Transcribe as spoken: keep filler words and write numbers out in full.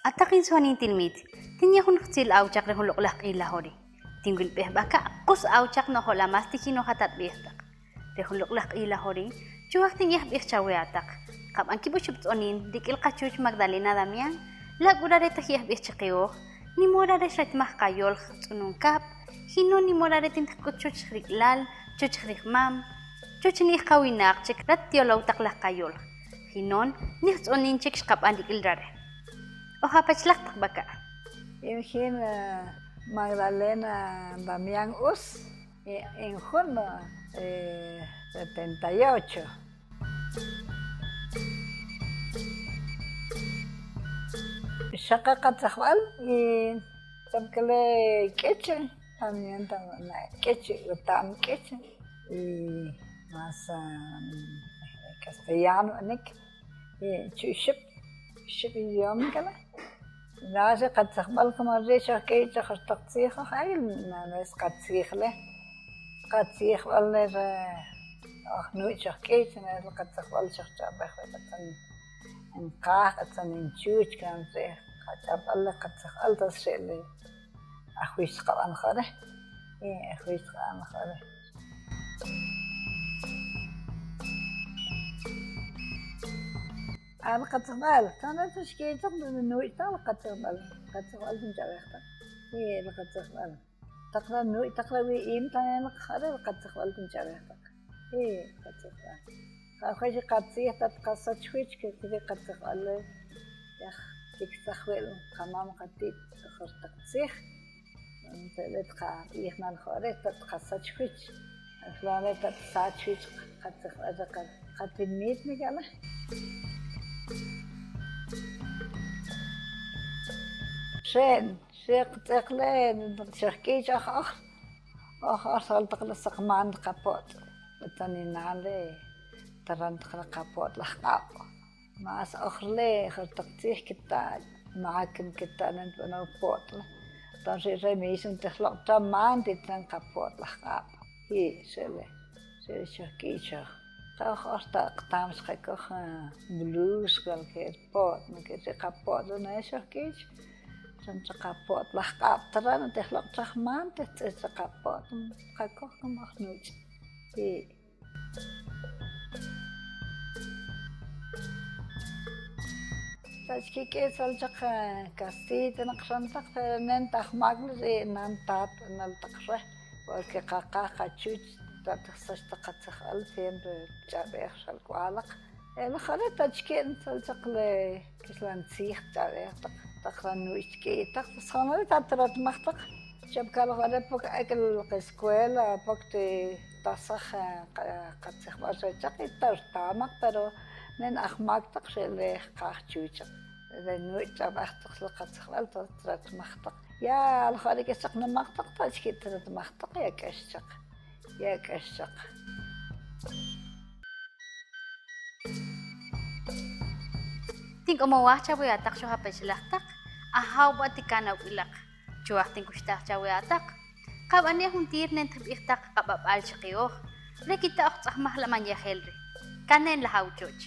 Ataqin suanin tilmit, tin ya jun jtsil awchaq re jun lok'laj k'ila jorin. Tin wil b'ej b'aka, kus awchaq no jola mas ti jino jatat b'ejtaq. Re jun lok'laj k'ila jorin, chuwaj tin yaj b'ej chaweyataq. Kab'an kib'uchub ts'onin, rik'il kachuch Magdalena Damián, la k'ura re taj yaj b'ej chiqewoj, nimora re xretmaj kayolj ts'unun kab, jino nimora re tin jkut chuch jrik'lal, chuch jrijmam, chuch nij kawinaq chik rat yolowtaq laj kayolj. Jinon, nij ts'onin chik xkab'an rik'il rare. O japachlajtaq b'aka. In jin, eh, Magdalena Damián Us, eh, in jun, eh, setenta y ocho. Xaka katsajb'al, y chapkele k'iche, también tam-, na, k'iche, utam k'iche, y mas, ah, castellano, anik. Chuxib, chuxib idioma kele. Naxe katsajb'al kama ri choj k'iche choj taq tzijoj, ay, na, na, es katsijle. Katsijb'al le re, oj nuch' choj k'iche, na, es katsajb'al choj ch'ab'ej, katzan in qaj, katzan in chuch, kan re, kach'ab'al le katsajb'al tas xe'le. Ajuich kab'an jare. Eh, ajuich kab'an jare. Al katsajb'al, kan re choj k'iche choj nuch' taq katsajb'al, katsajb'al tin ch'ab'ej taq. Eh, al katsajb'al. Taq la nuch', taq la wi'im, tan la jare, la katsajb'al tin ch'ab'ej taq. Ji, katsajb'al. Ka juech katsij, tat kasach juech, ke, ke katsajb'al le. Yaj, tik sajwel, kamam katit, jor taq tzij. Entonces, le taq, ijnal jore, tat kasach juech. Flore, tat sach juech, katsajb'al, ka, katimit, mi kala. Xen. Xi q'eqle, xoj k'iche oj, oj, oj, oj, soltaqle saqmant kapo't. Betanina le, tarantaqle kapo't laj q'ab'. Mas ojle, jor taq tzij kita', makin kita' nen b'anow po'tle. Entonces, re misun te jloq' txamant, titan kapo't laj q'ab'. Ji, xele. Xi xoj k'iche oj. Oj, oj, ta, tam xkakoj, ah, blues, cualquier po't, no que se kapo't, no es xoj k'iche. Xan xakapo't laj q'ab' tara, no te jloq' txajmant, te, te xakapo't, xkakoj como oj nuch'. Ji. Xach kik'it sol chak, eh, castilla naq xan taq, pero nen ta jmak'le ri nan tat nal taq re, porque qaqaj qachuch, ta taq sach taq qatzajb'al siempre ch'ab'ej xal k'ualaq. El jare ta chiki'n sol chak le kixlan tzij ch'ab'ej taq, taq la nuch' chik'i' taq, sjonale ta tratmaj taq. Chapkal jare pok ek'el escuela, pok ti tasaj, eh, qa-, qatzajb'al re chak, y ta rtamaq, pero nen ajmak taq xele qaj chuchaq. Re nuch' ch'ab'ej taq xle qatzajb'al ta tratmaj taq. Ya, al jare k'exchaq nemaq taq, ta chiki'n tratmaj taq, ya k'exchaq. Ya k'exchaq. Tin k'o mawaj chaweyataq xoj apachlajtaq, ajaw b'a ti kan awk'ilaq. Chuwaj tin kuxtaj chaweyataq. Qab'anej jun tir nen tjib'ijtaq qab'ab'al chiqi oj. Re kita' oj tz'ajmaj laman yajel ri. Kan nen laj awchoch.